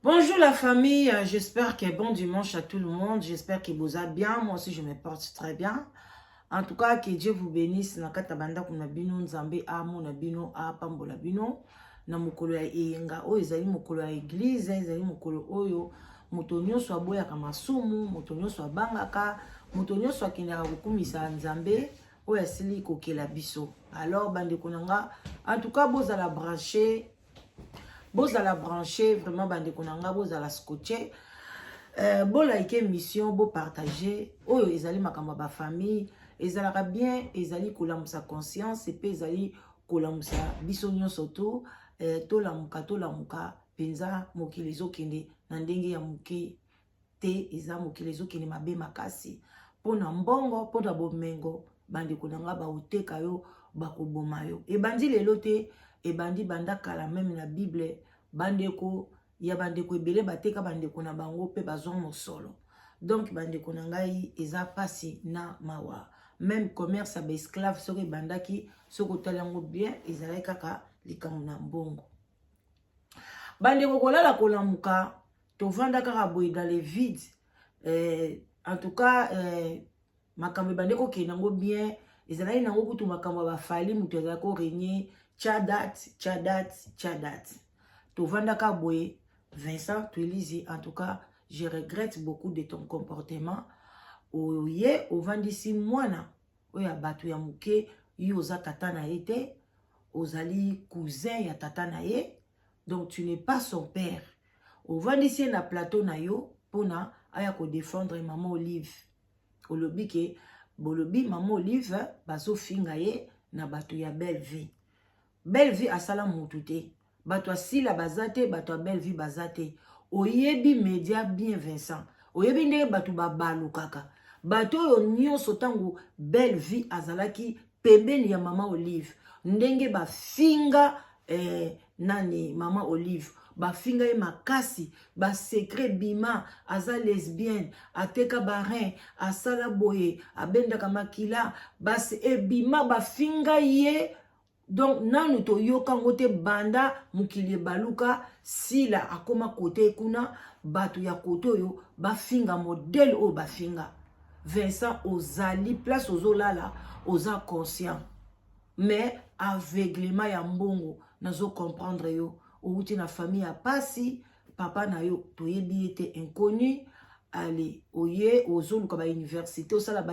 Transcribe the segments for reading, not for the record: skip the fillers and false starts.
Bonjour la famille, j'espère que bon dimanche à tout le monde, j'espère que vous allez bien, moi aussi je me porte très bien. En tout cas, que Dieu vous bénisse na kata bandako na bino, Nzambe amona bino, apambola bino na mokolo ya eyenga oyo ezali mokolo ya eglise, ezali mokolo oyo moto nyonso aboyaka masumu, moto nyonso abangaka, moto nyonso akendaka kokumisa Nzambe oyo asili kokela biso. Alors bandeko na nga, en tout cas bozala branché, bozala branché vraiment bandeko na nga, bozala scotché, bolike émission, bopartage. Oyo ezali makambo ya bafamille, ezalaka bien, ezali kolamusa conscience mpe ezali kolamusa biso nyonso to tolamuka, tolamuka mpenza. Mokili ezokende na ndenge ya moke te, eza mokili ezokende mabe makasi mpona mbongo, mpona bomengo. Bandeko na nga, baoteka yo, bakoboma yo. Ebandi lelo te, ebandi banda kala. Même na Bible, bandeko ya bandeko ebele bateka bandeko na bango mpe bazwa mosolo. Donc bandeko na ngai, eza mpasi na mawa. Même commerce ya baesclave, soki ebandaki, soki otali yango bien, ezalaki kaka likambo na mbongo. Bandeko, kolala kolamuka, tovanda kaka boye dans le vide. En tout cas, makambo ebandi kokende yango bien. Ezalaki nango kutu makambo ya bafali, moto azalaki korégner, tia date, tia date, tia date. Tovandaka boye. Vincent Tuelizi, en tout cas je regrette beaucoup de ton comportement. Oye ovandisi mwana oyo ya bato ya moke. Yo oza tata na ye te, ozali cousin ya tata na ye, donc tu n'es pas son père. Ovandisi ye na plateau na yo mpona aya kodéfendre mama Olive. Olobi ke bolobi mama Olive bazofinga ye na bato ya Belle Vie. Belle Vie asala motu te, bato asila baza te, bato ya Belle Vie baza te. Oyebi média bien, Vincent, oyebi ndenge bato babalukaka. Bato oyo nyonso, ntango Belle Vie azalaki pembeni ya mama Olive, ndenge bafinga nani, mama Olive, bafinga ye makasi, basecret bima, aza lesbienne, ateka barein, asala boye, abendaka makila, basi ebima, bafinga ye. Donc nanu toyoka yango te banda mokili ebaluka. Sila akóma kote kuna, bato ya kote oyo bafinga modèle oyo bafinga Vincent. Ozali place ozolala, oza conscient, mais aveuglement ya mbongo. Nazocomprendre yo, outi na famille ya pasi, papa na yo toyebi ye te, inconnu. Ale oye ozoluka bauniversité, osala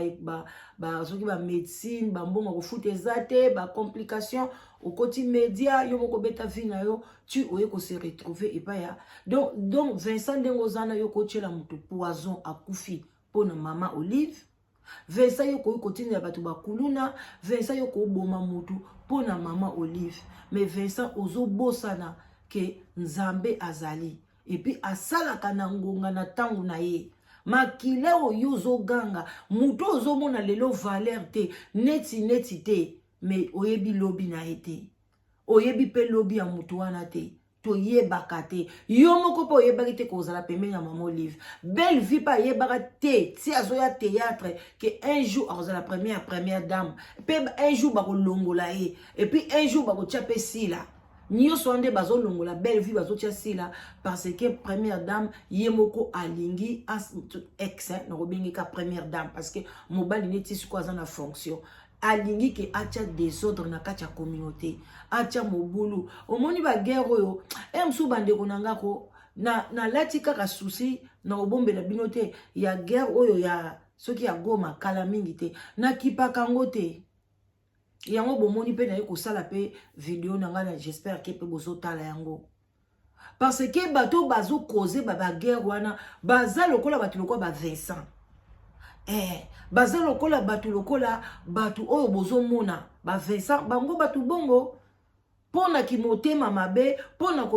soki bamédecine, bambongo kofuta eza te, bacomplication, okoti média, yo moko obeta vie na yo, tu oye kose retrouver epai ya. Donc Vincent, ndenge oza na yo, kotiela moto poison akufi mpona mama Olive. Vincent, yo koyi kotindela bato bakuluna. Vincent, yo koboma motu mpona mama Olive. Mais Vincent, ozobosana ke Nzambe azali, et puis asalaka na ngonga na ntango na ye. Makila oyo ozoganga, motu ozomona lelo valeur te, neti neti te, mais oyebi lobi na ye te, oyebi mpe lobi ya motu wana te. Toyebaka te. Yo moko mpe oyebaki te kozala pembeni ya mama Olive. Belle Vie mpe ayebaka te ti azoya théâtre ke un jour akozala première dame, mpe un jour bakolongola ye, et puis un jour bakotia mpe Sila. Nyonso wana nde bazolongola Belle Vie, bazotia Sila, parce que première dame ye moko alingi ex, nakobengeka première dame parce que mobali neti sikoyo aza na fonction, alingi ke atia désordre na kati ya communauté, atia mobulu. Omoni baguerre oyo e mosusu, bandeko na ngako, nalati kaka susi na kobombela bino te ya guerre oyo ya soki ya Goma kala mingi te, nakipaka yango te. Yango bomoni mpe naye kosala mpe video na ngai na j'espère ke mpe bozotala yango, parce que bato bazokoze baguerre wana baza lokola bato lokola bavincent, baza lokola bato oyo bozomona bavincent, bango bato bongo mpona kimotema mabe, mpona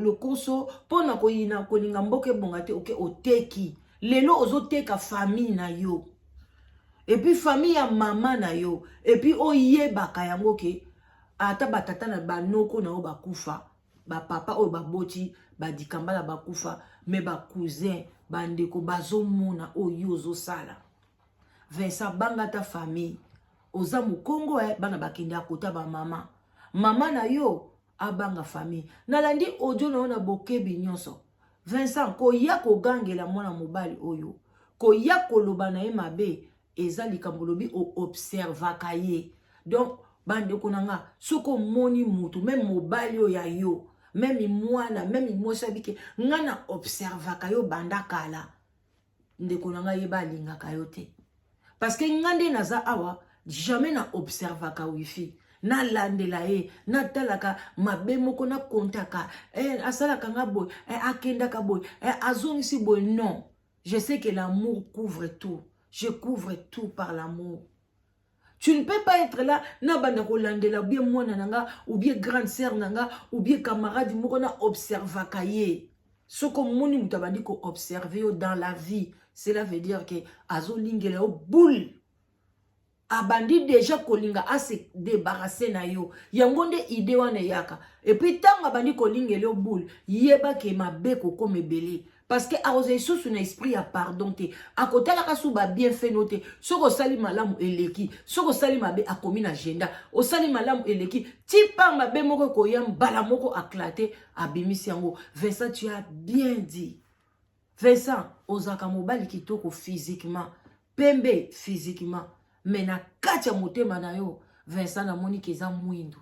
lokoso, mpona koyina, kolinga mboka ebonga te. Oke oteki, lelo ozoteka famille na yo, et puis famille ya mama na yo. Et puis oyebaka yango ke ata batata na banoko na yo bakufa, bapapa oyo baboti badikambala bakufa, mais bacousin, bandeko bazomona oyo ozosala. Vincent, banga ta famille. Oza mokongo, bana bakende akota bamama, mama na yo abanga famille. Nalandi audio na yo na bokebi nyonso. Vincent, koya kogangela mwana mobali oyo, koya koloba na ye mabe, eza likambo olobi oobservaka ye. Donc bandeko na nga, soki omoni motu, meme mobali oyo ya yo, meme mwana, meme mwasi, abike nga na observaka yo banda kala, ndeko na nga, yeba alingaka yo te. Parce que nga nde naza awa, jamais na observaka wifi, nalandela ye, natalaka mabe moko, nakontaka asalaka nga boye, akendaka boye, azongisi boye. Non, je sais que l'amour couvre tout. Je couvre tout par l'amour. Tu ne peux pas être là, na banda kolandela ou bien mwana na nga, ou bien grande sœur na nga, ou bien camarade moko, na observaka ye. Soki omoni moto abandi koobserve yo dans la vie, cela veut dire que azolingela yo boule, abandi déjà kolinga ase débarrasse na yo. Yango nde idée wana eyaka. Et puis ntango abandi kolingela yo boule, yeba ke mabe kokoma ebele, parce que akozala lisusu na esprit ya pardon te, akotalaka su babienfait no te. Soki osali malamu, eleki. Soki osali mabe, akomi na agenda. Osali malamu, eleki. Ti pa mabe moko ekoya, mbala moko aklate, abimisi yango. Vincent, tu as bien dit. Vincent, ozalaka mobali kitoko physiquement, pembe physiquement, mais na kati ya motema na yo, Vincent, namoni ke eza mwindu.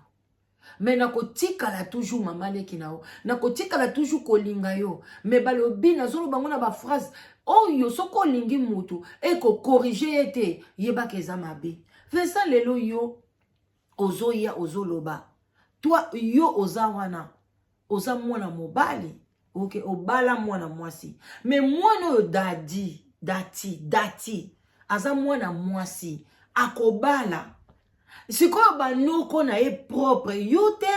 Mais nakotikala toujours mama leki na yo, nakotikala toujours kolinga yo. Mais balobi, nazoloba ngo na baphrase oyo, soki olingi motu, ekokorige ye te, yebaka eza mabe. Vincent, lelo yo ozoya, ozoloba, toi, yo oza wana, oza mwana mobali, ok, obala mwana mwasi. Mais mwana oyo dadi dati dati aza mwana mwasi, akobala sikoyo, banoko na ye propre, yo te,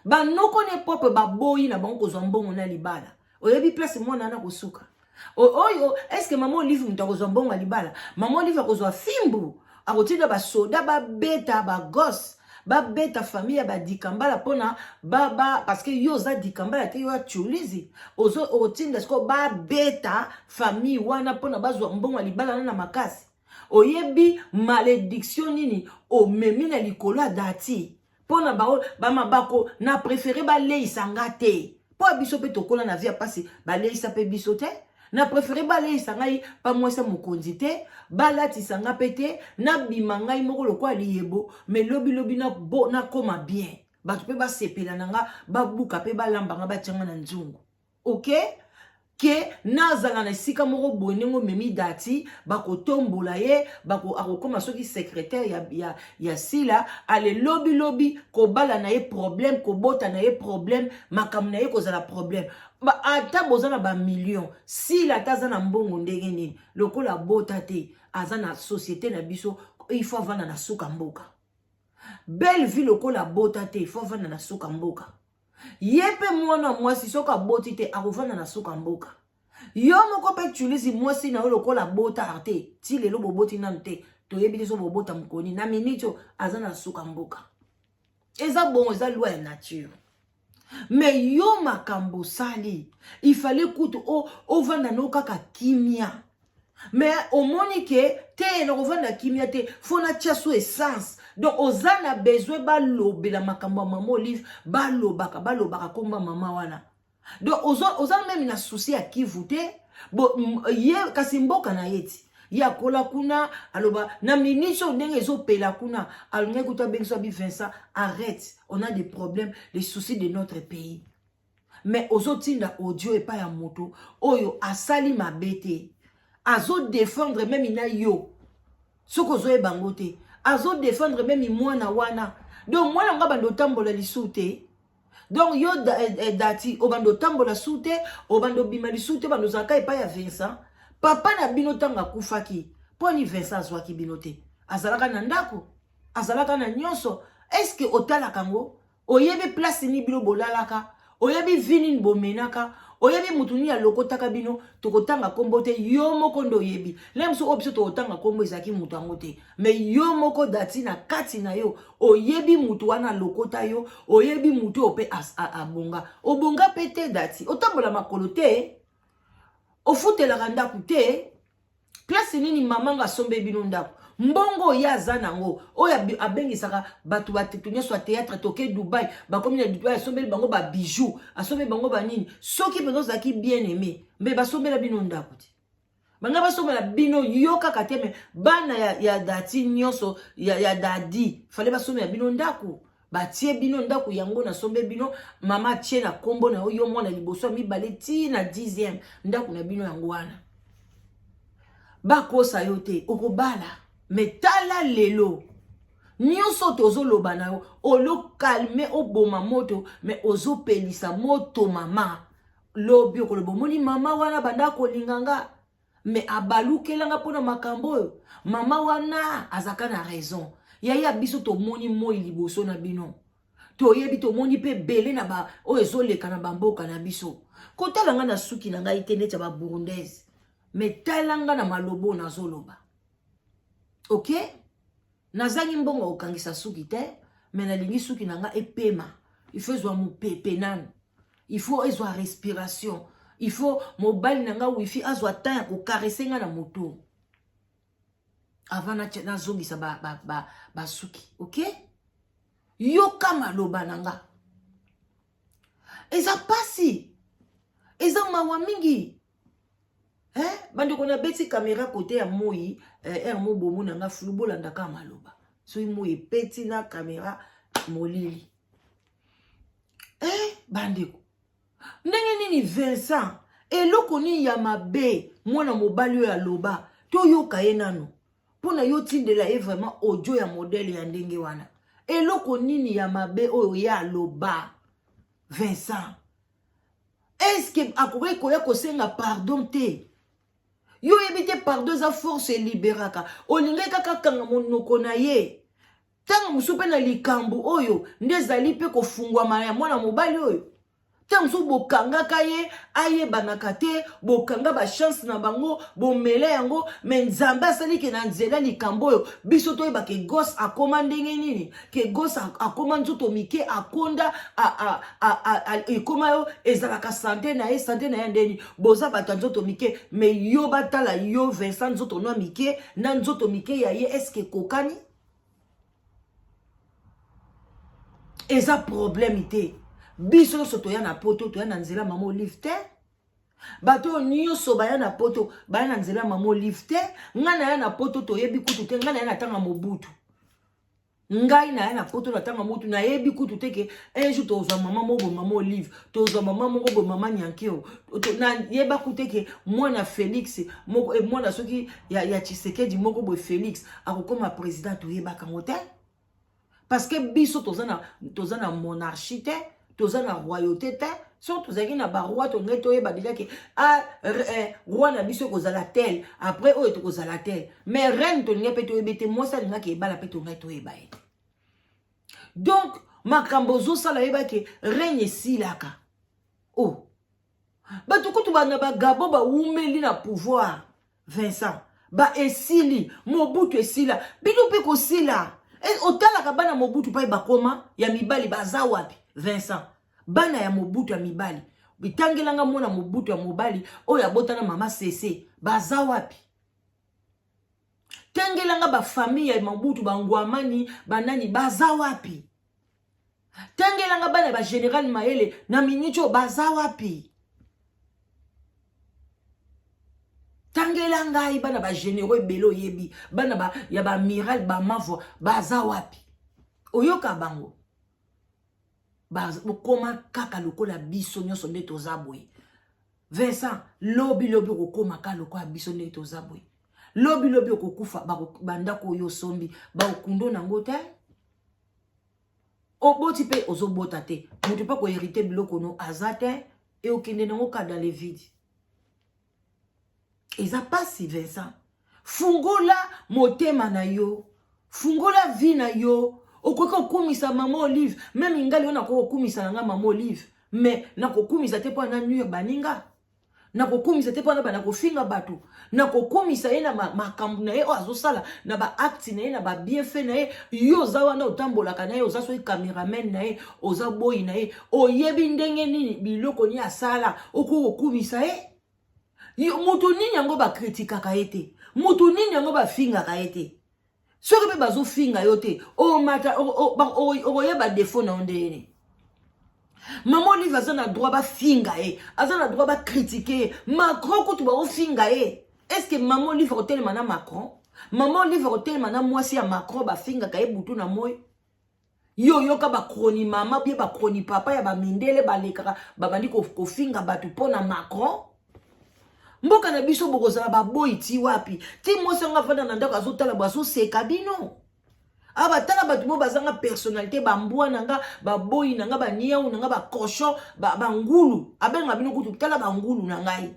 banoko na ye propre baboyi na bango kozwa mbongo na libala. Oyebi place mwana wana kosuka oyo? Est-ce mama Olive moto akozwa mbongo ya libala? Mama Olive akozwa fimbu, akotinda basoda babeta bagosses, babeta famille ya badikambala mpona ba, parce que yo oza dikambala te, yo ya Tshuluizi. Otinda sikoyo babeta famille wana mpona bazwa mbongo ya libala wana na makasi. Oyebi malédiction nini omemi na likolo ya Dati mpona bamabako? Na préféré baleisa nga te, mpo biso mpe tokola na vie ya mpasi, baleisa mpe biso te. Na préféré baleisa ngai pamwasi ya mokonzi te, balatisa nga mpe te, nabima ngai moko lokola liyebo. Mais lobilobi nakóma bien, bato mpe basepela na nga, babuka mpe balamba nga, batianga na nzungu. Ok, ke nazala na esika moko boye, ndenge omemi Dati, bakotombola ye, akokóma soki secrétaire ya Sila. Ale, lobilobi kobala na ye problème, kobota na ye problème, makambo na ye kozala problème. Ata boza na bamillion, Sila ata aza na mbongo ndenge nini, lokola abota te, aza na société na biso, il faut avanda na suka mboka. Belle Vie, lokola abota te, il faut avanda na suka mboka. Ye mpe mwana mwasi, soki aboti te, akovanda na suka mboka. Yo moko mpe Tshuluizi, mwasi na yo, lokola abota te, ti lelo boboti nanu te, toyebi te so bobota mokoni na miniti oyo, aza na suka mboka. Eza bongo, eza loi ya nature. Mais yo, makambo osali, ifale kutu ovanda no kaka kimia. Mais omoni ke te, nakovanda kimia te, faut natia so essence. Donc oza na besoin balobela makambo ya mama Olive, balobaka, balobaka komba mama wana. Donc oza même na souci ya Kivu te. Bo, ye kasi mboka na ye ti ye akola kuna, aloba na miniti oyo ndenge ezopela kuna, alingaki kutu abengisa abi: "Vincent, arrête, on a des problèmes, les soucis de notre pays." Mais ozotinda audio epai ya moto oyo asali mabe te, azodefendre même na yo, soki ozoyeba yango te, azodefendre même mwana wana. Donc mwana yango abanda otambola lisu te. Donc yo Dati, obanda otambola su te, obanda obima lisu te, obanda ozalaka epai ya Vincent. Papa na bino ntango akufaki, mpo ni Vincent azwaki bino te? Azalaka na ndako, azalaka na nyonso. Est-ce otalaka yango? Oyebi place nini bino bolalaka? Oyebi vie nini bomenaka? Oyebi mutu nini alokotaka bino? Tokotanga nkombo te, yo moko nde oyebi. Le mosusu oyo biso tokotanga nkombo ezalaki mutu yango te. Mais yo moko Dati, na kati na yo oyebi mutu wana alokota yo, oyebi mutu oyo mpe abonga. Obonga mpe te, Dati. Otambola makolo te, ofutelaka ndako te. Place nini mama nga asombe bino ndako? Mbongo oyo ye aza nango, oyo abengisaka bato batetu nyonso ya théâtre, toke Dubai, bakomi na Dubai, asombeli bango ba bijoux, asombeli bango banini. Soki mpenza ozalaki bien aimé, mbe basombela bino ndako te. Banga basombela bino yo kaka te, me bana ya dati nyonso ya dadi fale basombela bino ndako. Batie bino ndako yango nasombe bino, mama atie na kombo na yo, yo mwana liboso ya mibale ti na 10e ndako na bino yango wana. Bakosa yo te, okobala. Me tala lelo nyonso tozoloba na yo, olokalme oboma moto, me ozopelisa moto mama. Lobi okoloba omoni mama wana banda kolinga nga, me abalukelanga mpona makambo oyo. Mama wana azaka na raison. Yaya biso tomoni moi liboso na bino, toyebi, tomoni mpe ebele na ba oyo ezoleka na bamboka na biso. Kotala nga na suki na ngai te neti ya baburundaise, me tala nga na malobo nazoloba. Ok, nazangi mbongo kokangisa suki te, me nalingi suki na nga epema. Il faut ezwa mopepe nanu, il faut ezwa respiration, il faut mobali na nga wifi azwa temps ya kokarese nga na moto avant nazongisa basuki. Ba, ba, ba ok, yoka maloba na nga, eza pasi, eza mawa mingi. Eh, bandeko, nabeti kamera kote ya moi eh, ere mobomo na nga flou, bolandaka maloba. Soki moi epeti na kamera molili. Eh, bandeko, ndenge nini Vincent, eloko nini ya mabe mwana mobali oyo aloba? Toyoka ye nano mpo na yo tindela ye vraiment audio ya modèle ya ndenge wana. Eloko nini ya mabe oyo ye aloba, Vincent? Est-ce akoki koya kosenga pardon te? Yo oyebi te, pardon eza force, eliberaka. Olingai kaka kanga monoko na ye. Ntango mosusu mpe na likambo oyo nde ezali mpe kofungwama ya mwana mobali oyo. Ntango mosusu bokangaka ye, ayebanaka te, bokanga bachance na bango, bomela yango. Me Nzambe asali ke na nzela likambo oyo biso toyeba ke Gos akóma ndenge nini, ke Gos akóma nzoto mike, akonda, ekóma yo ezalaka santé na ye, santé na ye ndeni. Boza bato ya nzoto mike, me yo batala yo Vincent, nzoto no mike na nzoto mike ya ye, eske ekokani? Eza problème te. Biso nyonso toya na Poto, toya na nzela mama Olive te. Bato oyo nyonso baya na Poto, baya na nzela mama Olive te. Ngai naya na Poto, toyebi kutu te. Ngai naya na ntanga Mobutu. Ngai naya na Poto na ntanga Mobutu, nayebi kutu te ke un jour tozwa mama moko boye, mama Olive, tozwa mama moko boye, mama Nyankeo. Nayeba kutu te ke mwana Félix moko, mwana soki ya Tshisekedi moko boye, Félix, akokoma président. Toyebaka yango te, parce que biso toza na monarchie te, toza na royauté te. Soki tozalaki na baroi, tongai toyeba déjà ke ah, roi na biso ekozala tel, après oyo tokozala tel. Mais reine tolingai mpe toyebi te, mwasi alingaki ebala mpe tongai toyeba ye te. Donc makambo ozosala, yeba ke reine esilaka. Oh, bato kutu bana bagabon bawumeli na pouvoir. Vincent, ba esili Mobutu, esila bino mpe kosila. Otalaka bana Mobutu mpai bakoma ya mibali baza wapi, Vincent? Bana ya Mobutu ya mibali, bitangelanga mwana Mobutu ya mobali oyo abotana mama Sese, baza wapi? Tangelanga bafamille ya Mobutu, bangwamani, banani, baza wapi? Tangelanga bana ya bagénéral Mayele na miniti oyo, baza wapi? Tangela ngai bana bagénéraux ebele oyebi, bana ya baamiral, bamavwa, baza wapi? Oyoka bango bokóma kaka lokola biso nyonso nde toza boye. Vincent, lobi lobi okokóma kaka lokola biso nde toza boye. Lobi lobi okokufa, bandako oyo osombi bakokundo nango te. Oboti mpe ozobota te, moto mpe akohériter biloko no aza te, e okende nango ka dans le vide. Eza pasi. Vincent, fungola motema na yo, fungola vie na yo. Okoki kokumisa mama Olive, même ngai oyo nakoki kokumisa na nga mama Olive, mais nakokumisa te mpo na nuire baninga, nakokumisa te mpona bana kofinga bato. Nakokumisa ye na makambo na ye oyo azosala, na baacte na ye, na babienfait na ye. Yo oza wana, otambolaka na ye, oza soki cameraman na ye, oza boyi na ye, oyebi ndenge nini biloko nini asala. Okoki kokumisa ye. Moto nini yango bakritikaka ye te? Moto nini yango bafingaka ye te? Soki mpe bazofinga yo te, omata okoyeba défaut na yo ndenge. Mama Olive aza na droit bafinga ye, aza na droit bacritiquer ye. Macron kutu baofinga ye. Est ce que Mama Olive akotelema na Macron? Mama Olive akotelema na mwasi ya Macron bafingaka ye butu na moi? Yo oyoka bachroni mama bie bachroni papa ya bamindele balekaka babandi kofinga bato mpo na Macron? Mboka na biso bokozala baboyi ti wapi? Ti mwasi yango afanda na ndako azotala bo azoseka bino. Abatala bato mo bazanga personnalité, bambwa na nga, baboyi na nga, baniau na nga, bacochon, bangulu. Abenga bino kutu tala bangulu na ngai.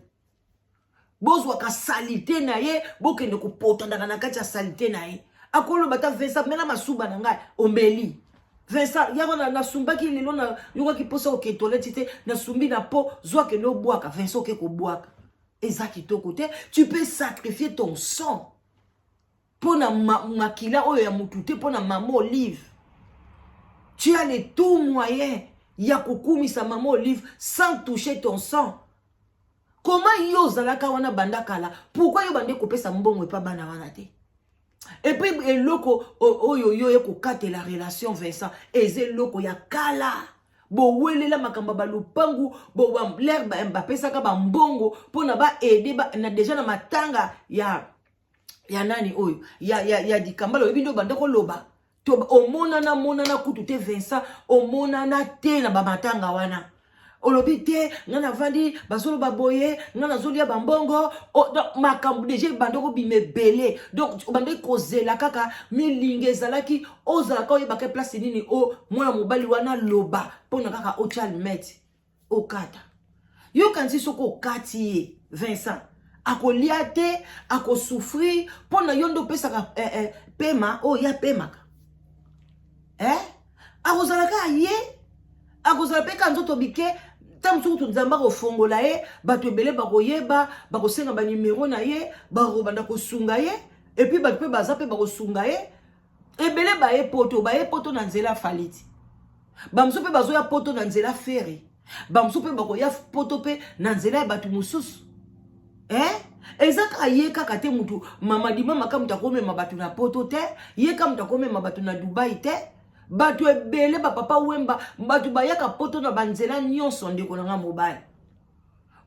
Bozwaka saleté na ye, bokende kopotandaka na kati ya saleté na ye. Akoloba ta Vincent, mela masuba na ngai, omeli. Vincent, yango nasumbaki lelo, na yokaki mposa oke toilette te, nasumbi na po, zwa kende obwaka. Vincent oke kobwaka. Eza kitoko te. Tu peux sacrifier ton sang mpona makila oyo ya mutu te, mpona Mama Olive. Tu as le tout moyen ya kokumisa Mama Olive sans toucher ton sang. Comment yo ozalaka wana banda kala? Pourquoi yo bande kopesa mbongo epa bana wana te? Et puis eloko oyo yo ye kokatela relation, Vincent, eza eloko ya kala. Bowelela makambo ya balupangu, lere bapesaka bambongo mpona baaider na déjà na matanga ya nani oyo ya Dikambala. Oyebi nde obanda koloba to omonana monana kutu te. Vincent, omonana te na bamatanga wana. Olobi te nga navandi, bazoloba boye, nga nazolia bambongo. Makambo déjà ebanda kobima ebele. Donc obandaki kozela kaka milinga ezalaki, ozalaka oyebaka place nini o mwana mobali wana loba mpona kaka otya almete okata. Yokanisi soki okati ye, Vincent akolia te, akosouffrir mpo na yo nde opesaka pema oyo ye apemaka. Akozala kaka ye, akozala mpe ka nzoto bike. Ta mosuku kutu Nzambe akofongola ye, bato ebele bakoyeba, bakosenga banuméro na ye, bakobanda kosunga ye. Et puis bato mpe baza mpe bakosunga ye ebele. Baye poto, baye poto na nzela faliti. Bamosusu mpe bazoya poto na nzela Ferre, bamosusu mpe bakoya poto mpe na nzela ya bato mosusu. Eza kaka ye kaka te mutu mama dimama ka moto akomema bato na poto te, ye ka moto akomema bato na Dubai te. Bato ebele, bapapa Wemba, bato bayaka poto na banzela nyonso. Ndeko na nga mobali,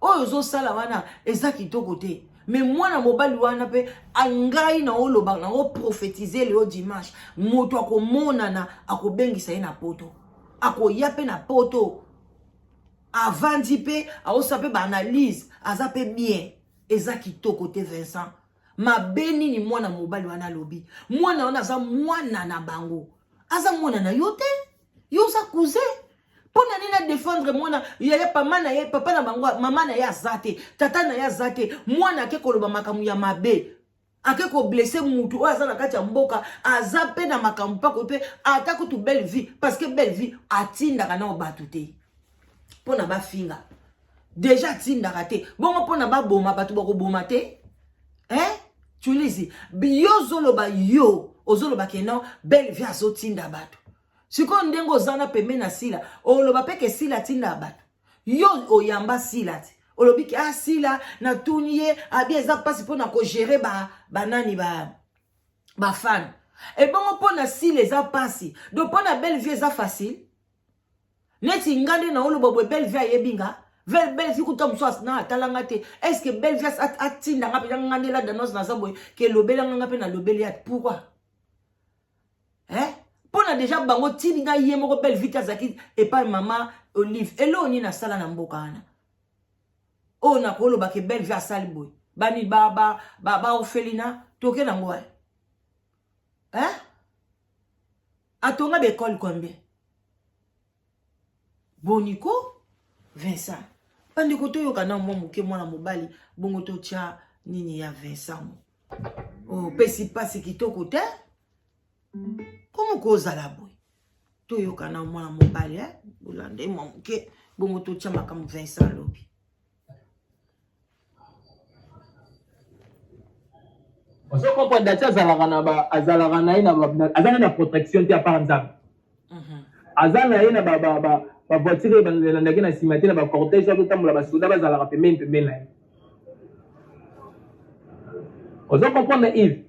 oyo ozosala wana eza kitoko te. Mais mwana mobali wana mpe ngai na oloba na oprophétiser lelo dimanche, moto akomonana, akobengisa ye na poto, akoya mpe na poto, avandi mpe aosala mpe baanalyse, aza mpe bien. Eza kitoko te, Vincent. Mabe nini mwana mobali wana alobi? Mwana wana aza mwana na bango, aza mwana na yo te, yo oza cousin. Mpo na nini adéfendre mwana yaya pama na ye? Papa na bango, mama na ye aza te, tata na ye aza te. Mwana ake koloba makambo ya mabe, ake koblesser mutu oyo aza na kati ya mboka, aza mpe na makambo mpako mpe ata kutu Belle Vie, parce que Belle Vie atindaka nao bato te mpo na bafinga. Déjà atindaka te bongo mpo na baboma bato, bakoboma te. Eh? Tulisi yo ozoloba, yo ozoloba ke non, Belle Vie azotinda bato. Sikoyo ndenge oza na pembeni na Sila, oloba mpe ke Sila atinda bato. Yo oyamba Sila te, olobi ke asila. Ah, natuni ye abi eza mpasi mpona kogérer banani bafans ba ebongo mpo na Sila eza mpasi, donc mpo na Belle Vie eza facile. Neti nga nde naoloba boye, Belle Vie ayebi nga. Belle Vie kuta mosusu na atalanga te. Est ce que Belle Vie atindanga mpenza nga nde la Danoise naza boye ke elobelanga nga mpe nalobeli ya? Pourquoi, eh? Mpo na déjà bango tindi ngai ye moko Belle Vie te azalaki epai mama Olive. Eloko nini asala na mboka wana oyo nakolobaka Belle Vie asali boye? Bani baorphelinat ba, ba, toke nango waye, eh? Atonga baécole combien? Boniko Vincent, bandeko, toyoka na mwa moke mwana mobali bongo totya nini ya Vincent mo opesi mpasi kitoko te. Komo kozala boye? Toyoka na mwana mobali, eh? Bolande mwa moke bongo totya makambo Vincent alobi. Ozo comprendre, Dati azalaka na ba azalaka na ye na aza na protection te à part Nzambe. Aza na ye na ba ba ba ba voiture elandaki na nsima te, na ba cortège azotambola, basoda bazalaka pembeni pembeni na ye. Ozo comprendre, Yves?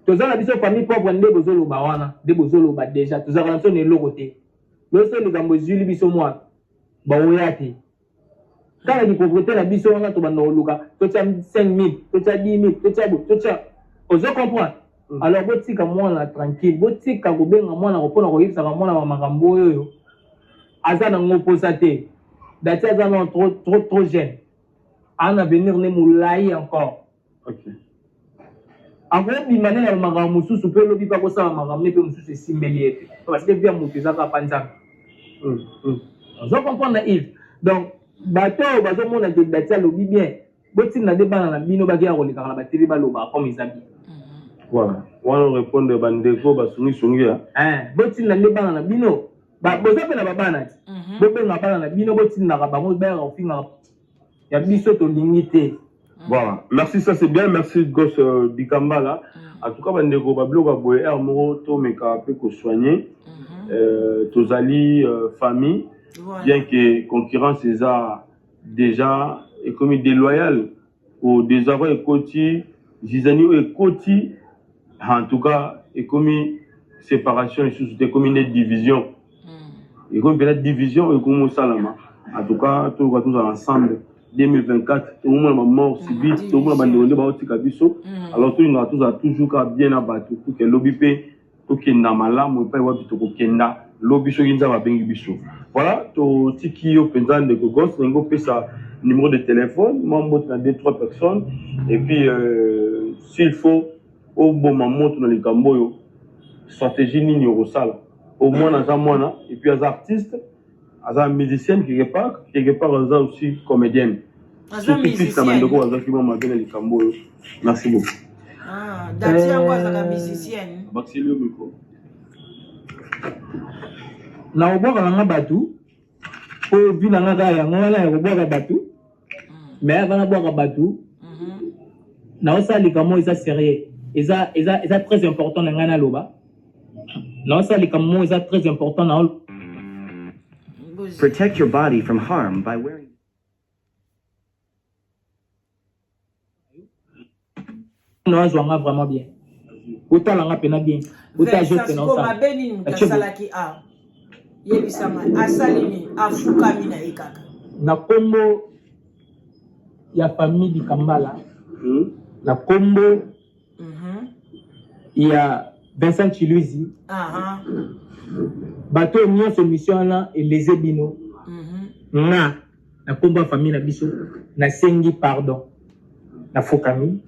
Toza na biso famille pauvre nde bozoloba wana, nde bozoloba deja tozalaka na biso na eloko te. Loso likambo ezwili biso mwana baoya te. Kaka ki pauvreté na biso wana tobanda koluka totia 5000, totia 10000, totia bo, totia, ozo comprendre? Alors botika mwana tranquille, botika kobenga mwana mpona koyebisaka mwana ba makambo oyo aza nango mposa te. Dati aza non trop trop trop jeune, un avenir ne molai encore. Akobima nde na makambo mosusu mpe olobi mpe akosala makambo ne mpe mosusu esimbeli ye te, parce que vie ya moto eza kaka pa Nzambe. Ozo comprendre, Yves? Donc bato oyo bazomona ke Dati alobi bien, botinda nde bana na bino bakeya kolekaka na batv, balobaka comme eza bien. Voilà, wana répondre bandeko basungisungi ya. Botinda nde bana na bino, boza mpe na babana ti, bobenga bana na bino, botindaka bango bayaka kofingaka ya biso, tolingi te. Voilà, merci, ça c'est bien, merci Gosse Dikambala. En tout cas, bandeko, babiloko ya boye aire moko tomeka mpe kosoigner. Tozali famille, bien que concurrence eza déjà ekomi déloyale, au désarroi ekoti, zizanie oyo ekoti, en tout cas ekomi séparation lisusu te, ekomi nde division, ekomi mpena division oyo ekomi osalama. En tout cas toluka tozala ensemble. 2024 tokomona bamort subite, tokomona bandeko nde baotika biso. Alors tolingaka tozala toujours kaka bien na bato pour que lobi mpe tokenda malamu epai wapi tokokenda lobi soki Nzambe abengi biso. Voilà, totiki yo mpenza, ndeko Gos, ndenge opesa numéro de téléphone, mwa mbote na deux trois personnes, et puis s'il faut oboma moto na likambo oyo, stratégie nini okosala? O mwana aza mwana, et puis aza artiste, aza musicienne quelque part, quelque part aza aussi comédienne. Aza surtout fils na bandeko bazwaki mwa mabe na likambo oyo. Merci beaucoup. Ah, Dati yango azalaka musicienne. Bakiseli yo micro. Na kobwaka nanga bato, po vi na nga kaka yango wana ya kobwaka bato, mais avant nabwaka bato, naosala likambo eza sérieux, eza très important na ngai naloba. Naosala likambo moko eza très important na Protect your body from harm by wearing. Nazwa nga vraiment bien, otala nga mpena bien, ota geste na siko mabe nini moto asalaki? A yebisanga, asali nini? Afukami na ye kaka. Na nkombo ya famille Dikambala, na nkombo ya Vincent Chiluizi, bato oyo nyonso émission wana eleze bino, nga na nkombo ya famille na biso nasengi pardon, nafukami.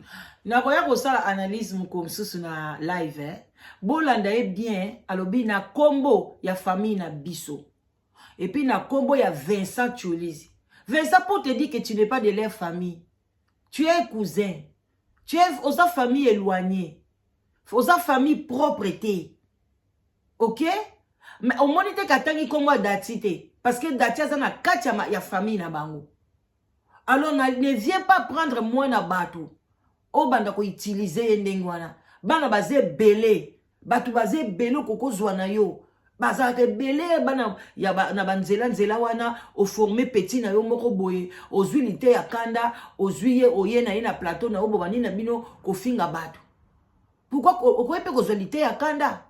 Nakoya kosala analyse moko mosusu na live, eh. Bolanda ye bien, alobi na nkombo ya famille na biso et puis na nkombo ya Vincent Chiluizi. Vincent, pour te dire que tu n'es pas de leur famille, tu es cousin, tu es oza famille éloignée, oza famille propre te, ok? Mais omoni te katangi nkombo ya Dati te, parce que Dati aza na kati ya famille na bango. Alors ne viens pas prendre mwana bato obanda koutiliser ye ndenge wana. Bana baza ebele, bato baza ebele, okokozwa na yo, bazalaka ebele bana ya ba, na banzela nzela wana. Oforme petit na yo moko boye, ozwi lite ya kanda, ozwi ye, oye na ye na plateau na yo, bobandi na bino kofinga bato. Pourquoi okoki mpe kozwa lite ya kanda,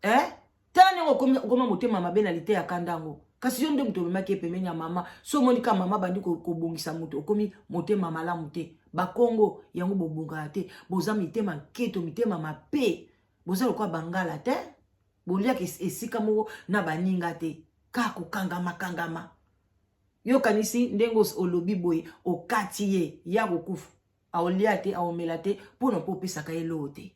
eh? Tala ndenge okoma motema mabe na lite ya kanda yango. Kasi yo nde moto omemaki ye pembeni ya mama. So omoni ka mama bandi kobongisa moto, okomi motema malamu te. Bakongo yango bobongaka te, boza mitema nketo, mitema mabe, boza lokola bangala te, boliaka esika moko na baninga te, kaka kokangama kangama. Yokanisi ndenge olobi boye, okati ye ya kokufa, aolia te, aomela te, mpona mpo opesaka ye eloko te.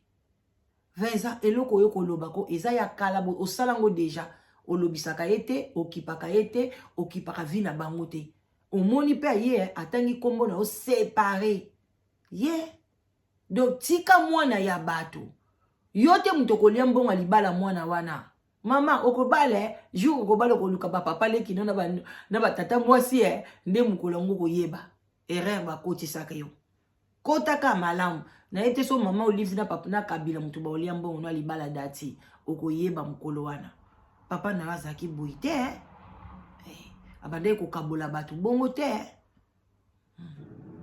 Vincent, eloko oyo koloba ko eza ya kala, osala yango deja, olobisaka ye te, okipaka ye te, okipaka vie na bango te. Omoni mpe aye atangi nkombo na yo séparé ye. Donc tika mwana ya bato. Yo te moto okolia mbongo ya libala mwana wana. Mama okobala, jour okobala, okoluka bapapa leki no na batata mwasi, nde mokolo yango koyeba erreur bakotisaka yo. Kotaka malamu na ye te. So mama Olive na papa na Kabila moto baolia mbongo no ya libala Dati, okoyeba mokolo wana. Papa na yo azalaki boye te, eh, abandaki kokabola bato bongo te.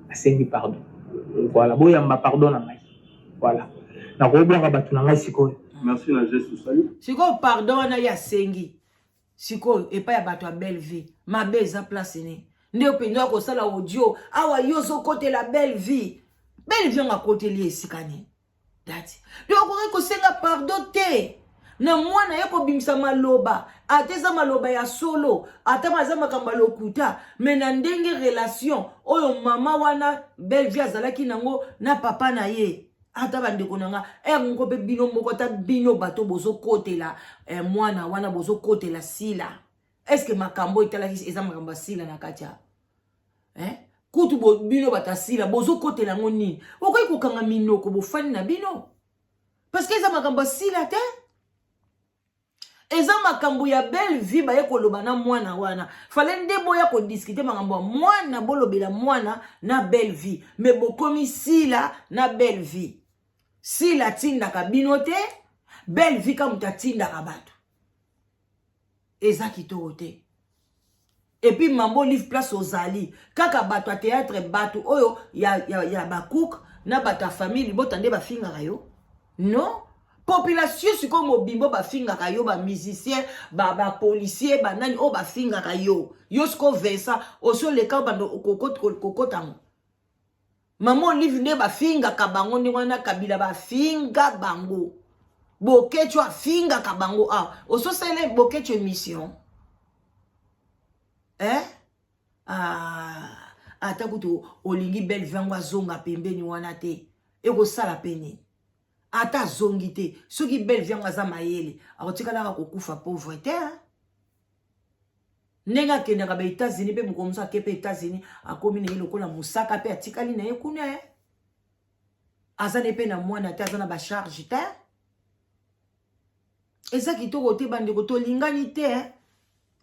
Asengi pardon, voilà, boyamba pardon na ngai. Voilà, nakobwaka bato na ngai sikoyo. Merci na geste osali. Sikoyo pardon wana ye asengi sikoyo epai ya bato ya belle vie, mabe eza place nini? Nde mpenza kosala audio awa, yo ozokotela belle vie. Belle vie yango akoteli esika nini? Dati donc okoki kosenga pardon te na mwana ye kobimisa maloba, ata eza maloba ya solo, ata aza makambo ya lokuta, mais na ndenge relation oyo mama wana belle vie azalaki nango na papa na ye. Ata bandeko na nga ere moko mpe bino moko, ata bino bato bozokotela mwana wana, bozokotela Sila, est-ce makambo etalaki eza makambo ya Sila na kati ya eh? Kutu bino bato ya Sila bozokotela yango nini? Okoki kokanga minoko, bofani na bino, parce que eza makambo ya Sila te, eza makambo ya belle vie. Baye koloba na mwana wana, fale nde boya kodiscuter makambo ya mwana, bolobela mwana na belle vie, mais bokomi Sila na belle vie. Sila atindaka bino te, belle vie ka moto atindaka bato. Eza kitoko te. Et puis Mama Olive, place ozali kaka bato ya théâtre, bato oyo ya bacook na bato ya famille libota nde bafingaka yo? Non, population sikoyo mobimbo bafingaka yo, bamusicien, bapolicier, ba banani oyo bafingaka yo. Yo sikoyo Vincent, osi oleka bando kokotango Mama Olive nde bafingaka bango ndenge wana, Kabila bafinga bango, Bokeco afingaka bango awa. Ososala Bokeco émission, eh? Ah, ata kutu olingi belle vie yango azonga pembeni wana te, ekosala mpe nini? Ata azongi te, soki belle vie yango aza mayele, akotikalaka kokufa pauvre te. Ndenge akendaka ba États-Unis mpe, mokolo mosusu ake mpe États-Unis, akomi na ye lokola mosaka mpe atikali na ye kuna. Aza ne mpe na mwana te, aza na bacharge te. Eza kitoko te, bandeko, tolingani te.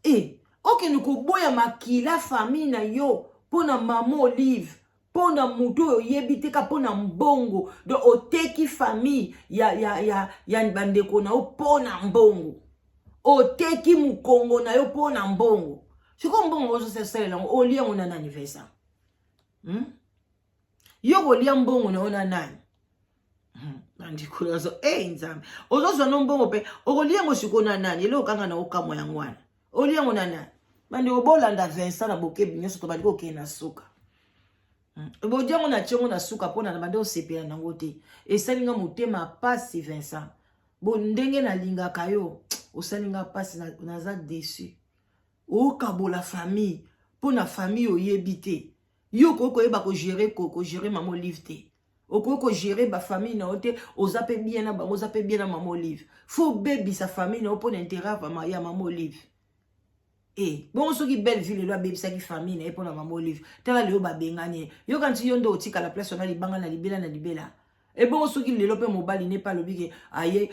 E okende koboya makila famille na yo mpo na Mama Olive, mpo na motu oyo oyebi te, ka mpo na mbongo. Donc oteki famille ya bandeko na yo mpo na mbongo, oteki mokongo na yo mpo na mbongo. Sikoyo mbongo ozosalela yango, olia yango na nani, Vincent, Yo kolia mbongo na yo na nani? Bandeko nazo e Nzambe, ozozwa no mbongo mpe okolia yango sikoyo na nani? Eloko kanga na okamwa yango wana, olia yango na nani? Bandeko, bolanda Vincent na bokebi nyonso. Tobandi kokende na suka. Bodia yango na tiongo na suka mpona na bandi osepela nango te. Esalinga motema pasi, Vincent. Bo ndenge nalingaka yo, osalinga mpasi, naza déçu. Okabola famille mpo na famille oyebi te. Yo okoki koyeba kogérer Mama Olive te, okoki kogérer bafamille na yo te. Oza mpe bien na bango, oza mpe bien na Mama Olive. Faut obebisa famille na yo mpo na intérêt ya Mama Olive. E bongo soki belle vie lelo abebisaki famille na ye mpo na Mama Olive, tala lelo babengani ye. Yoka nti yo nde otikala place wana libanga na libela na libela. Ebongo soki lelo mpe mobali ne mpe alobi ke aye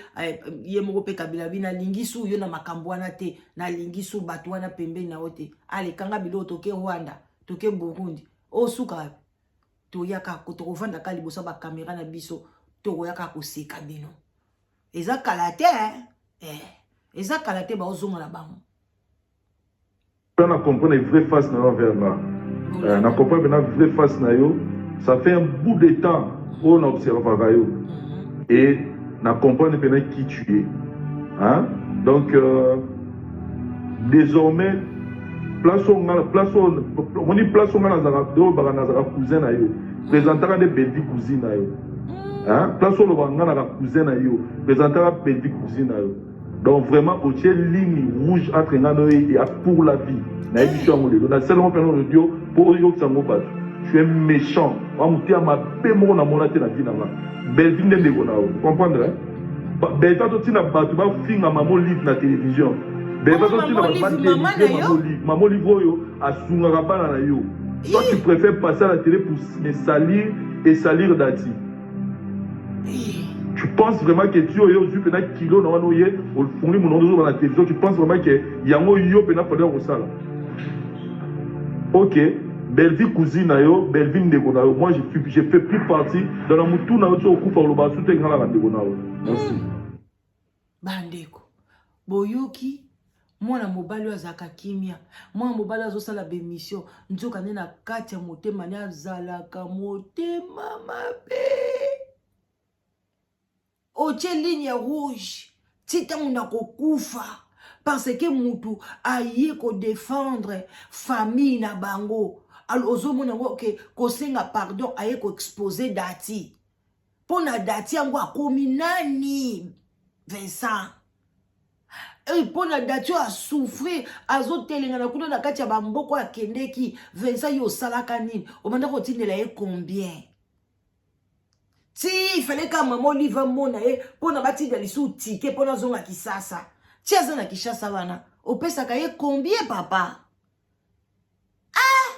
ye moko mpe Kabila bi nalingi su yo na makambo wana te, nalingi su bato wana pembeni na yo te, alekanga biloko, toke Rwanda, toke Burundi, osuka toyaka tokovanda kaka liboso ya bakamera na biso, tokoyaka koseka bino. Eza kala te, eh, eza kala te, baozonga na bango. Na comprendre vraie face na yo envers nga, na comprendre na vraie face na yo. Ça fait un bout de temps oyo na observaka yo et na comprendre mpenza qui tu es, hein? Donc désormais, place oyo nga, place oyo omoni, place oyo nga nazalaka, oyo baka nazalaka cousin na yo, présentaka nde Belvi cousine na yo, hein? Place oyo olobaka nga naka cousin na yo, présentaka Belvi cousine na yo. Donc vraiment otie ligne rouge entre nga na yo ya pour la vie. Nayebi so yango lelo, nasalango mpena audio mpo oyokisa yango bato. Tu es méchant, wa motema mabe moko namona te na vie na nga. Belvi nde ndeko na yo, comprendre, hein? Belvi atotina bato bafinga Mama Olive na télévision. Belvi atotina bato badénigrer Mama Olive. Mama Olive oyo asungaka bana na yo, toi tu préfères passer à la télé pour me salir et salir Dati. Tu penses vraiment que tu oyo ozwi mpena kilo na wana, oye ofungoli monoko, ozoba na télévision, tu penses vraiment que yango yo mpena fallait kosala? Ok, Bellevue cousine na yo, Bellevue ndeko na yo, moi je fais plus partie dans la mutu na yo. Ti okufa, oloba su te nga na bandeko na yo. Merci. Bandeko, boyoki mwana mobali oyo azalaka kimia, mwana mobali oyo azosala baémission, nzoka nde na kati ya motema ne azalaka motema mabe. Otie ligne rouge ti ntango nakokufa parce que mutu aye kodefendre famille na bango. Alors ozomona yango ke kosenga pardon aye koexpose Dati. Mpo na Dati yango akomi nani Vincent? Mpo na Dati oyo asouffrir, azotelengana kuna na kati ya bamboko akendeki. Vincent, yo osalaka nini? Obanda kotindela ye combien? Ti ifale kaka mama Olive amona ye mpo na batinda lisusu tike mpo nazonga Kisasa. Ti aza na Kishasa wana, opesaka ye combien papa? Ah!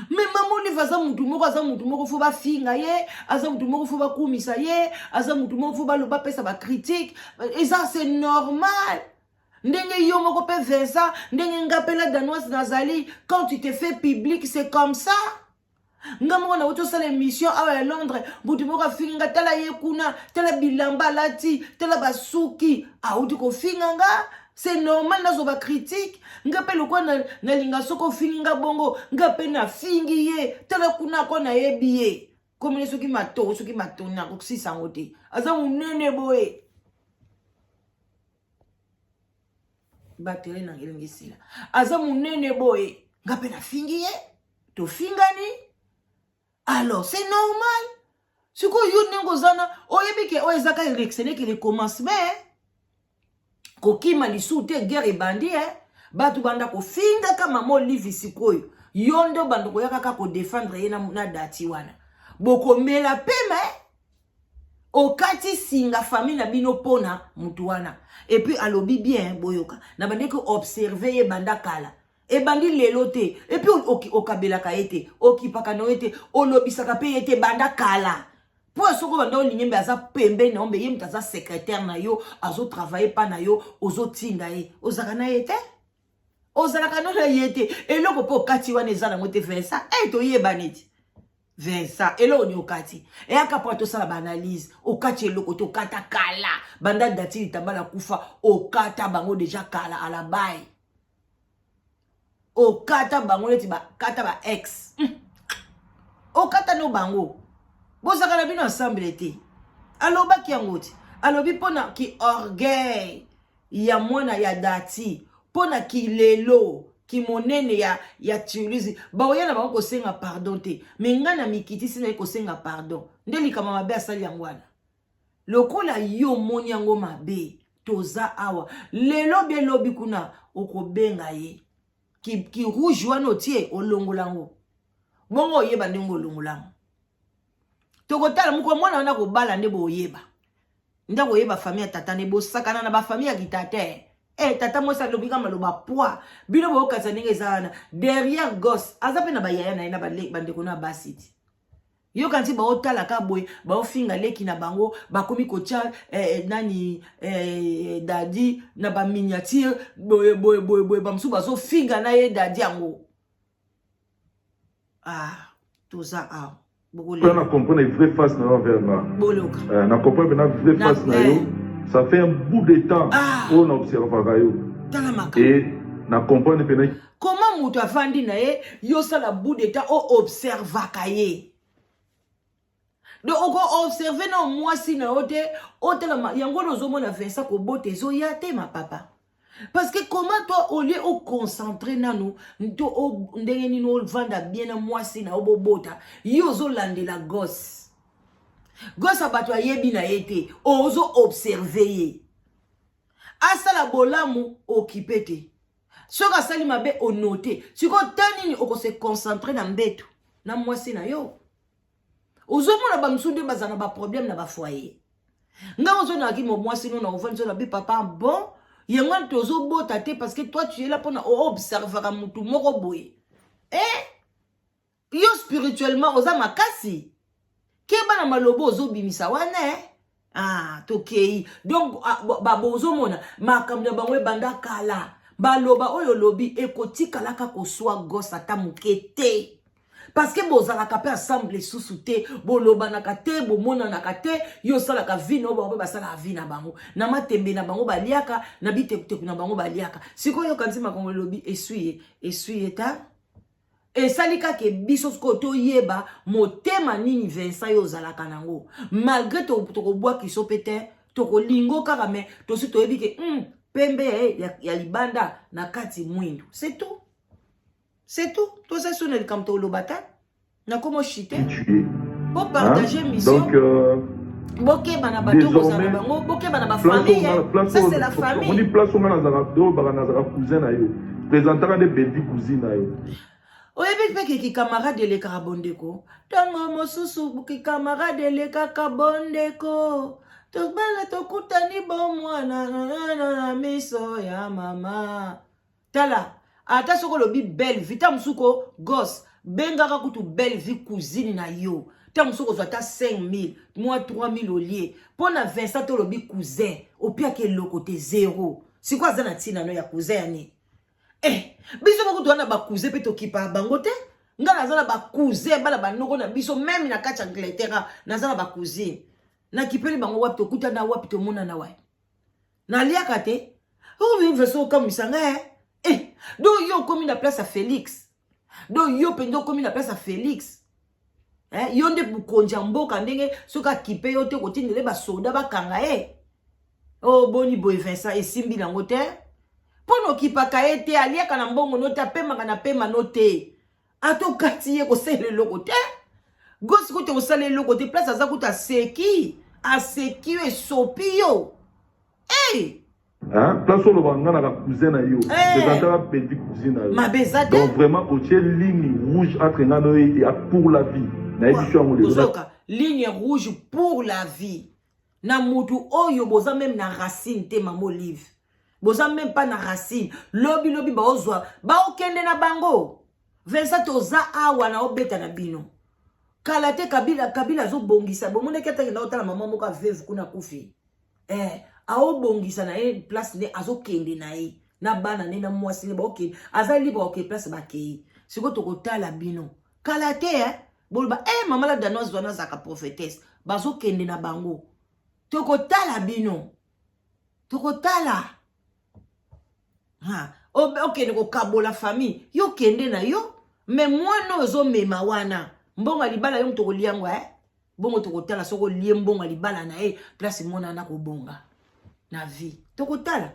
Me mama Olive aza mutu moko, aza mutu moko fo bafinga ye, aza mutu moko fo bakumisa ye, aza mutu moko fo baloba, bapesa bacritique. Eza c'est normal. Ndenge yo moko mpe Vincent, ndenge nga mpe la Danoise nazali, quand tu te fais public, c'est comme ça. Nga moko nauti osala émission awa ya Londres, mutu moko afingi nga, tala ye kuna, tala bilamba alati, tala basuki, auti kofinga nga. C'est normal nazwa ba critique. Nga mpe lokola nalinga soki ofingi nga bongo, nga mpe nafingi ye, tala kuna ko nayebi ye. Komine soki mato, soki matoni nakokisisa yango te. Aza monene boye. Batele na elingi esila. Aza monene boye. Nga mpe nafingi ye. Tofingani. Alors c'est normal. Sikoyo yo ndenge oza na, oyebi ke oyo ezaka ce le commencement. Kokima lisusu te, guerre ebandi eh. Bato banda kofingaka mama Olive sikoyo. Yo nde banda koya kaka kodefendre ye na Dati wana. Bokomela pema eh. Okati singa famille na bino pona mutu wana. Et puis alobi bien boyoka. Na bandeki observer ye banda kala. Ebandi lelo te. Et puis okabelaka ye te, okipaka na ye te, olobisaka pe ye te banda kala. Po soko banda olingi mbe aza pembeni na yo, mbe ye moto aza secrétaire na yo, azo travailler pa na yo, ozotinda ye. Ozalaka na ye te? Ozalaka no na ye te. Eloko po okati wana eza nango te Vincent. Eh, toyebani ti. Vincent, eloko ni okati. Eyaka po tosala ba analyse. Okati eloko te, okata kala. Banda Dati Litambala kufa, okata bango déjà kala à la baille. Okata bango neti ba kata ba ex. Okata no bango. Bozaka na bino ensemble te. Alobaki yango ti. Alobi pona ki orgueil ya mwana ya Dati, pona ki lelo ki monene ya Toulouse, baoya na bango kosenga pardon te. Mais nga na mikitisi na ye kosenga pardon. Nde likama mabe asali yango wana. Lokola yo moni yango mabe, toza awa. Lelo be lobi kuna okobenga ye. Ki rouge wana otie olongola yango. Bongo oyeba ndenge olongola yango. Tokotala moko mwana wana kobala nde boyeba. Nde koyeba famille ya tata ne bosakana na ba famille ya kitate. Eh tata mwasi alobi kama loba poids. Bino boyokanisa ndenge eza wana. Derrière gosse aza pe na ba yaya na ye na ba bandeko na basi ti. Yoka nti baotala ka boye, baofinga leki na bango, bakomi kotia nani Dadi na ba miniature boye boye boye boye, bamosusu bazofinga na ye Dadi yango. Ah, toza awa. Bokolela. Na comprendre vraie face na yo envers nga. Boloka. Na comprendre na vraie face na yo. Ça fait un bout de temps oyo na observaka yo. Tala makambo. Et na comprendre pena. Comment moto avandi na ye, yo sala bout de temps o observaka ye. Donc oko observer na mwasi na yo te, otala yango wana ozomona Vincent kobota ezoya te ma papa. Parce que comment toi au lieu o concentrer nanu to o ndenge nini ovanda bien na mwasi na yo bobota, yo ozolandela gosse. Gosse bato ayebi na ye te, ozo observer ye. Asala bolamu okipe te. Soki asali mabe onote. Sikoyo ta nini okose concentrer na mbeto na mwasi na yo. Ozomona ba mosusu nde bazala na ba problème na ba foyer. Nga ozonaki mo mwasi no na ovandi so na bi papa bon yango wana tozobota te parce que toi tu es là mpona oobservaka mutu moko boye. Eh? Yo spirituellement oza makasi. Keba na malobo ozobimisa wana eh? Ah, tokei. Donc ah, bozomona makambo na bango ebanda kala. Baloba oyo lobi ekotikalaka koswa gosse ata moke te. Parce que bozalaka pe ensemble lisusu te, bolobanaka te, bomonanaka te, yo osalaka vie na yo, bango pe basalaka vie na bango. Na matembe na bango baliaka, na bitekuteku na bango baliaka. Sikoyo yoka nti makambo elobi esui ye, esui ye ta. Esali kaka biso sikoyo toyeba motema nini Vincent yo ozalaka nango. Malgré tokobwakiso mpe te, tokolingo kaka, me tosi toyebi ke pembe ya libanda, na kati mwindu. C'est tout, c'est tout. Toza so na likambo toloba ta nakomo chite po partager mission. Donc bokeba na bato kozala bango, bokeba na bafamille. Ça, c'est la famille. Omoni place onga nazalaka, olobaka nazalaka cousin na yo, présentaka nde Belvi cousine na yo. Oyebi mpe ke kikamarade elekaka bondeko. Ntango mosusu kikamarade elekaka bondeko. Tobala, tokutani bomwana na miso ya mama. Tala, ata soki olobi Belle Vie, ta mosusu ko gos bengaka kutu Belle Vie cousine na yo, ta mosusu kozwa ata 5000, mwa 3000 olie mpo na Vincent. Tolobi cousin, opiaki eloko te, zero. Sikoyo aza na ntina no ya cousin ya nini? Eh, biso moko toza na bacousin mpe tokipaka bango te. Ngai naza na bacousin, bana banoko na biso, même na kati ya Angleterre naza na bacousine. Nakipeli bango wapi? Tokutana wapi? Tomonana wapi? Naliaka te. Oyo verso okamwisa ngai. Eh, donc yo okomi na place ya Félix? Donc yo mpenza okomi na place ya Félix? Eh, yo nde mokonzi ya mboka, ndenge soki akipe yo te, kotindele basoda bakanga ye. O oh, boni boye Vincent, esimbi nango te mpo na okipaka ye te, aliaka na mbongo no te, apemaka na pema no te, ata okati ye kosalela eloko te. Gosi kuta kosala eloko te, place aza kuta aseki, aseki yo, esopi yo. Hey! Place oloba nga naka cousin na yo, présentaka Belvi cousine na yo. Mabe eza te. Donc vraiment otie ligne rouge entre nga na yo ya pour la vie. Nayebi so yango lelo. Ozoka ligne rouge pour la vie na mutu oyo boza même na racine te. Mama Olive, boza même pas na racine. Lobi lobi baozwa, baokende na bango. Vincent, toza awa na obeta na bino kala te. Kabila, Kabila azobongisa. Bomonaki atakenda otala mama moko aveve kuna, akufi. Eh, aobongisa na ye place nde azokende na ye na bana nde na mwasi nde baokende. Aza libre, okende place bakei. Sikoyo tokotala bino kala te. Eh? Boloba eh, mama la Danoise wana azalaka prophétesse. Bazokende na bango, tokotala bino, tokotala. Ha, okende kokabola famille, yo kende na yo, me mwana oyo ozomema wana, mbongo ya libala yo moto kolia yango. Eh? Bongo tokotala soki olie mbongo ya libala na ye, place mwana wana kobonga na vie. Tokotala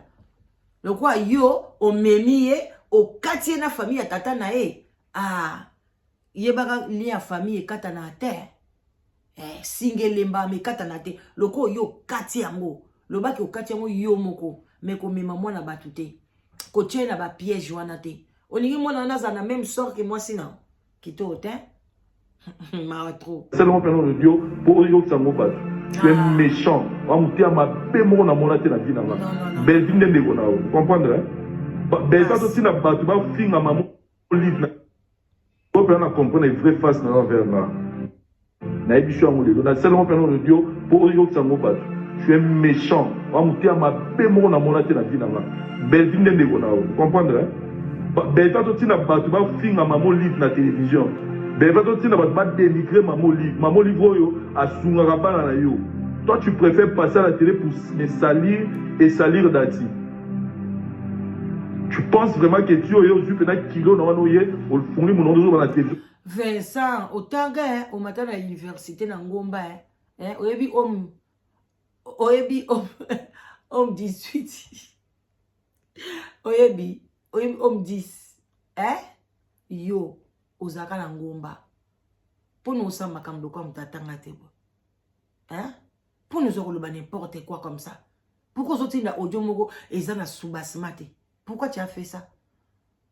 lokwa yo omemi ye, okati ye na famille ya tata na ye. Ah, yebaka lien ya famille ekatana te. Eh, singa elembama ekatana te. Lokola yo okati yango, lobaki okati yango yo moko, me komema mwana bato te, kotia ye na bapiège wana te. Olingi mwana wana azala na même sort ke mwasi na kitoko te. Mawa trop. Salongo mpena audio mpo oyokisa yango bato. Tu es méchant, wa moteya mabe moko namona te na vie na nga. Belvi nde ndeko na yo, comprendre? Belvi azotina bato bafinga mama Olive o mpena na comprendre vraie face na yo envers nga. Nayebi so yango lelo. Nasalongo mpena audio mpo oyokisa yango bato. Tu es méchant, wa moteya mabe moko namona te na vie na nga. Belvi nde ndeko na yo, comprendre? Belvi azotina bato bafinga mama Olive na télévision. Belvi azotina bato badénigre mama Olive, mama Olive oyo asungaka bana na yo. Toi, tu préfères passer à la télé pour me salir et salir Dati. Tu penses vraiment que tu oyo ozwi mpena kilo na wana, oye ofungi monoko, ozoba na télévision? Vincent, otanga, eh, omata na université na Ngomba. Eh, eh, oyebi homme, oyebi homme, homme 18, oyebi, oyebi homme 10. Eh, yo ozalaka na Ngomba mpona osala makambo lokola moto atanga te boye? Eh, mpona ozwa koloba n'importe quoi comme ça? Pourquoi ozotinda audio moko eza na soubassement te? Pourquoi tu as fait ça?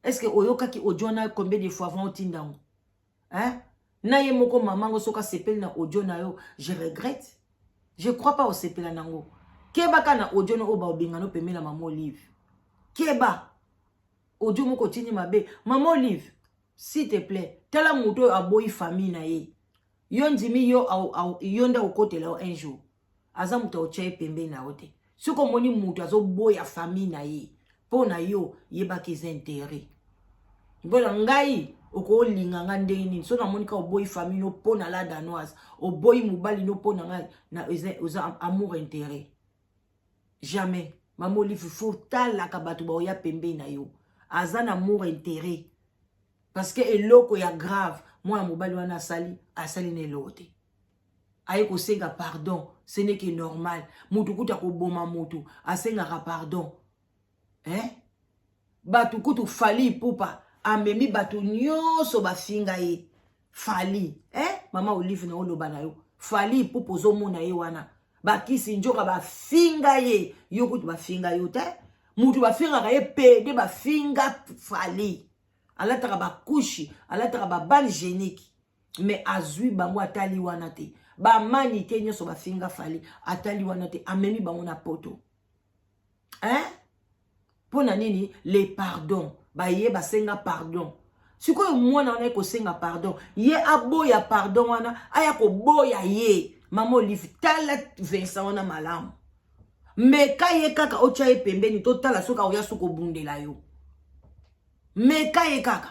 Est ce que oyokaki audio wana combien de fois avant otinda yango? Hein, na ye moko mama ngo, soki asepeli na audio na yo, je regrette, je crois pas osepela nango. Kebaka na audio no oyo baobengana opemela mama Olive. Keba, audio moko otindi mabe. Mama Olive, s'il te plaît, tala moto oyo aboyi famille na ye. Yo ndimi yo, yo nde okotela yo un jour. Aza moto aotya ye pembeni na yo te. Soki omoni moto azoboya famille na ye mpo na yo, yebaki eza intérêt. Mpona ngai, okolinga nga ndenge nini so namoni ka oboyi famille no mpo na la Danoise, oboyi mobali no mpo na ngai? Oza amour intérêt, jamais. Mama Olive, faut talaka bato baoya pembeni na yo. Aza na amour intérêt. Parce que eloko ya grave mwana mobali wana asali, asali na eloko te. Aye kosenga pardon, ce n'est que normal. Mutu kutu akoboma mutu asengaka pardon, eh? Bato kutu Fally Ipupa amemi bato nyonso bafinga ye Fally, eh? Mama Olive na oloba na yo, Fally Ipupa ozomona ye wana, bakisi njoka bafinga ye, yo kutu bafinga yo te. Mutu bafingaka ye pede, bafinga Fally, alataka bakushi, alataka babale génique, mais azwi bango, atali wana te. Bamanike nyonso bafinga Fally, atali wana te, amemi bango na poto, hein? Mpo na nini? Le pardon, baye basenga pardon. Sikoyo mwana wana ye kosenga pardon, ye aboya pardon wana, aya koboya ye. Mama Olive, tala Vincent wana malamu, meka ye kaka, otya ye pembeni, totala soki akoya soki obundela yo. Meka ye kaka,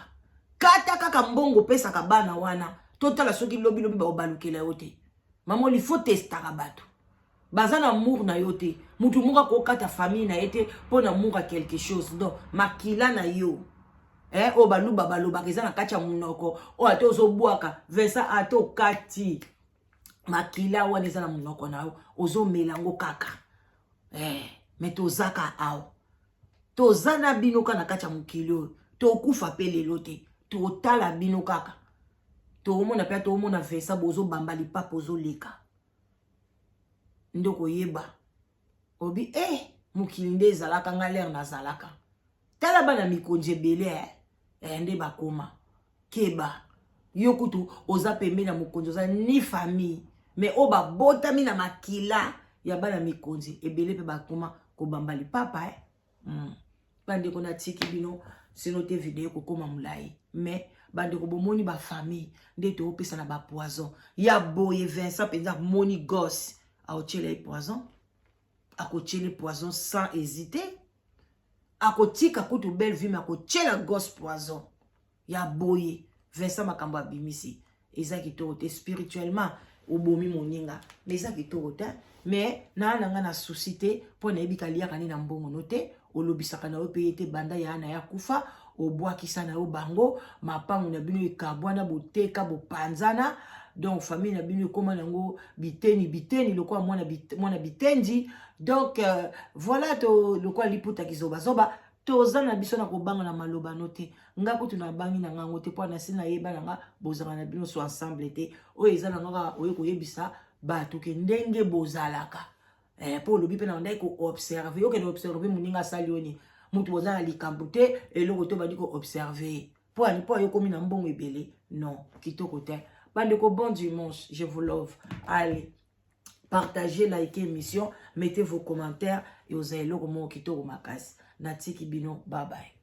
kata kaka mbongo opesaka bana wana, totala soki lobilobi bakobalukela yo te. Mama Olive, faut testaka bato baza na amour na yo te. Mutu moko akokata famille na ye te mpo na amour ya quelque chose. Donc makila na yo, eh, oyo baluba balobaka eza na kati ya monoko oyo, ate ozobwaka Vincent, ate okati makila wana eza na monoko na yo, ozomela yango kaka, eh, me tozaka awa, toza na bino kaka na kati ya mokili oyo. Tokufa mpe lelo te, totala bino kaka, tokomona mpe tokomona Vincent bozobamba lipapa, ozoleka nde koyeba obi e mokili nde ezalaka. Nga lere nazalaka, tala bana mikonzi ebele, eh, eh, nde bakoma keba. Yo kutu oza pembeni ya mokonzi, oza ni famille, mais oyo babotami na makila ya bana mikonzi ebele mpe bakoma kobamba lipapa, eh? Bandeko, natiki bino, sino te video ekokóma molai. Mais bandeko, bomoni bafamille nde toopesa na bapoison ya boye. Vincent mpenza moni gosse aotiela ye poison, akotiela poison sans hésiter, akotika kutu belle vie, mais akotiela gosse poison ya boye. Vincent, makambo abimisi eza kitoko te. Spirituellement obomi moninga, mais eza kitoko te. Mais naa na nga na souci te, mpo nayebi kaliaka nde na mbongo no te, olobisaka na yo mpe ye te. Banda ya na ya kufa, obwakisa na yo bango, mapango na bino ekabwana, boteka, bopanzana. Donc famille na bino ekóma nango biteni biteni lokola mwana bitendi. Donc voilà, to lokola liputa kizobazoba, toza na biso na kobanga na maloba no te. Nga kutu nabangi na ngango te, mpo na si nayeba na nga bozala na bino so ensemble te. Oyo eza na nga kaka oye koyebisa bato ke ndenge bozalaka, eh, mpo olobi mpe na bandaki koobserve. Okende observe moninga asali yo nini? Motu boza na likambo te, eloko te, obandi koobserve ye mpo ani? Mpo ayokomi na mbongo ebele? Non, kitoko te. Bandeko, bon dimanche, je vous love. Allez, partagez, likez émission, mettez vos commentaires et oza eloko moko kitoko makasi. Natiki bino, bye bye.